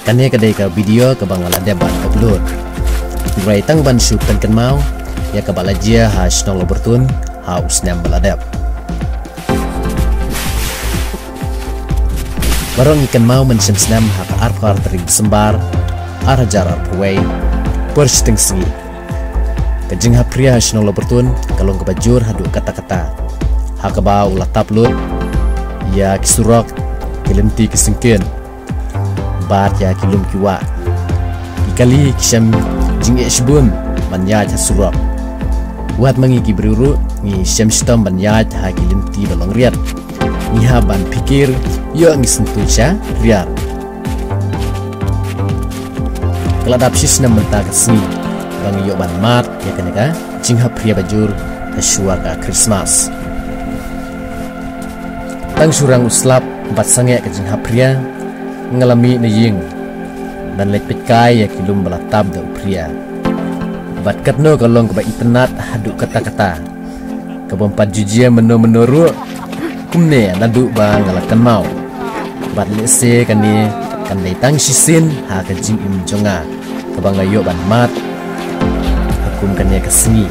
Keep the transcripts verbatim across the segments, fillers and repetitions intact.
Kane ka dei ka video kaba nga la dep ban upload. Hynrei tang ban shu pynkynmaw ïa kaba la jia ha shnong Lawbyrtun ha u snem ba la dep. Baroh ngi kynmaw mynshem snem ha ka arphew ar tarik December, ar hajar arphew wei, por shiteng sngi, ka jinghaphria ha shnong Lawbyrtun ka long kaba jur haduh katta katta, ha kaba u la tap lut ïa ki surok, ki lynti ki syngkien, bad ïa ki lum ki wah. Ki kali ki shem jingeh shibun ban ïaid ha surok. Wat ma ngi ki briew ruh ngi shem shitom ban ïaid ha ki lynti ba long riat. Ngi hap ban phikir ïoh ngi sngewthuh sha riat. Ka la dap shi snem mynta ka sngi ba ngi ïoh ban mad ïa kane ka jinghaphria ba jur ha shuwa ka Christmas. Tang shu rang u slap bad sangeh ka jinghaphria, nga la mih na ïing ban leit peitkai ïa ki lum ba la tap da u phria. Bad katno ka long kaba itynnad haduh katta katta, kabym pat ju jia mynno mynno ruh kumne naduh ba nga la kynmaw. Bad lehse kane kan dei tang shisien ha ka jingim jong nga kaba nga ïoh ban mad ha kum kane ka sngi.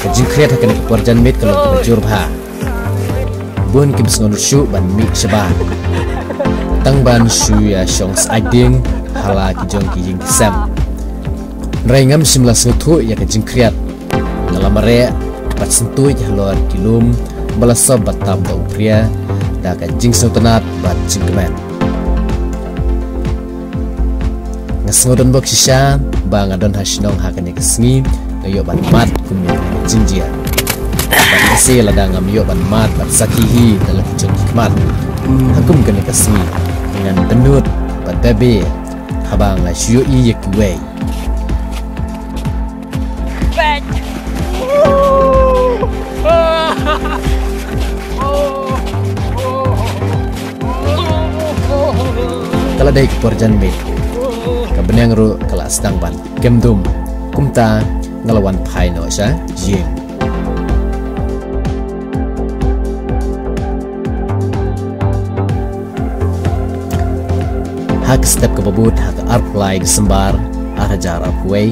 Ka jingkhriat ha kane ka por janmiet ka long kaba jur bha. Bun kim sngewsih shuh ban mih shabar, tang ban shu ïa shong saidieng ha la ki jong ki ïing ki sem. Hynrei ngam shym la sngewthuh ïa ka jingkhriat. Nga la mareh bad sngewthuh halor ki lum ba la sop bad tap da u phria da ka jingsngewtynnad bad jingkmen. Nga sngew donbok shisha ba nga don ha shnong ha kane ka sngi, nga ïoh ban mad kum ïa kane ka jingjia. Bad lehse lada ngam ïoh ban mad bad sakhi hi da la ki jong ki khmat ha kum kane ka sngi, ngan bynnud bad bebe haba nga shu ïohi ïa kiwei. Ka la dei ka por janmiet, ka bneng ruh ka la sdang ban kem dum. Kumta nga la wan phai noh sha ïing. Ha ka step kaba bud ha ka arphew lai December ar hajar arphew wei,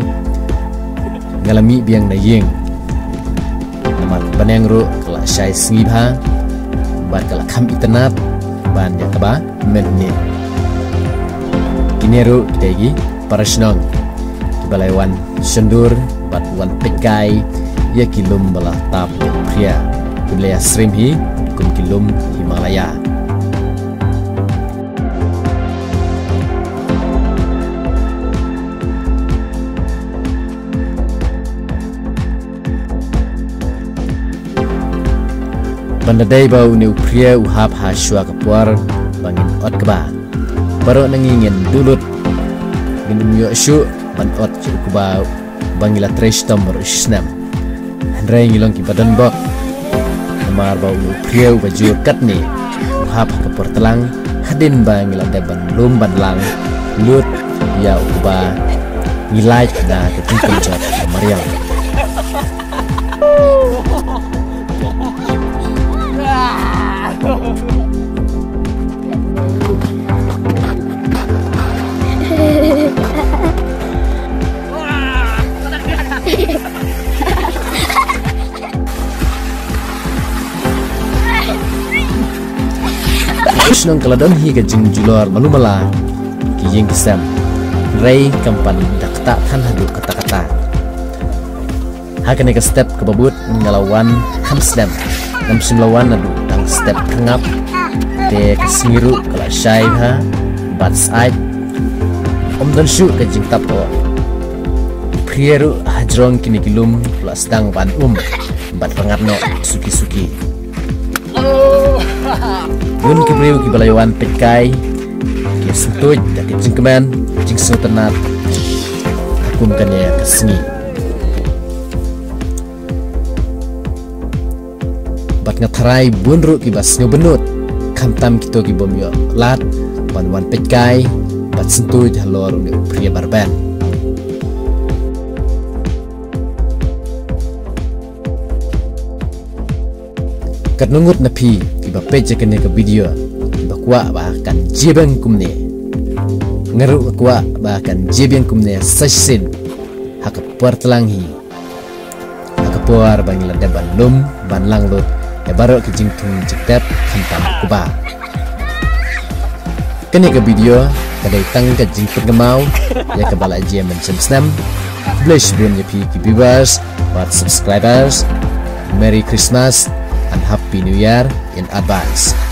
nga la mih biang na ïing. Namar ka bneng ruh ka la shai sngi bha bad ka la kham itynnad ban ïa kaba mynhynnin. Kine ruh ki dei ki para shnong kiba la wan shondur bad wan peitkai ïa ki lum ba la tap da u phria, kiba la ïa syriem hi kum ki lum Himalaya. Ban da dei ba une u phria u hap ha shuwa ka por ba ngin ot kba, baroh na ngi ngin duh lut. Ngin ym ïoh shuh ban ot shuh kba ba ngi la trei shitom baroh shi snem. Hynrei ngi long kiba donbok namar ba une u phria uba jur katne u hap ha ka por tlang, hadien ba ngi la dep ban lum ban lang lut ïa u kba ngi lait da ka jingkynjot ka mariang. Shnong ka la don hi ka jingjulor malu mala ki ïing ki sem. Hynrei kam pat da ktah than haduh katta katta. Ha kane ka step kaba bud nga la wan kham slem. Ngam shym la wan naduh tang step pyrngap. Te ka sngi ruh ka la shai bha bad sait. Ym don shuh ka jingtap oh. Phria ruh hajrong kine ki lum la sdang ban um bad rngat noh suki suki. Bun ki briew kiba la ïa wan peitkai ki sngewthuh da ka jingkmen jingsngewtynnad ha kum kane ka sngi. Bad nga tharai bun ruh kiba sngew bynnud, khamtam kito ki bym ïoh lad ban wan peitkai bad sngewthuh halor une u phria ba rben. Katno ngut na phi kiba peit ïa kane ka video kiba kwah ba kan jia biang kumne? Nga ruh nga kwah ba kan jia biang kumne sa shisien ha ka por tlang hi, ha ka por ba ngi la dep ban lum ban lang lut ïa baroh ki jingthung jingtep khamtam kumba. Kane ka video ka dei tang ka jingpynkynmaw ïa kaba la jia mynshem snem. Khublei shibun ïa phi ki viewers bad subscribers. Merry Christmas and Happy New Year in advance.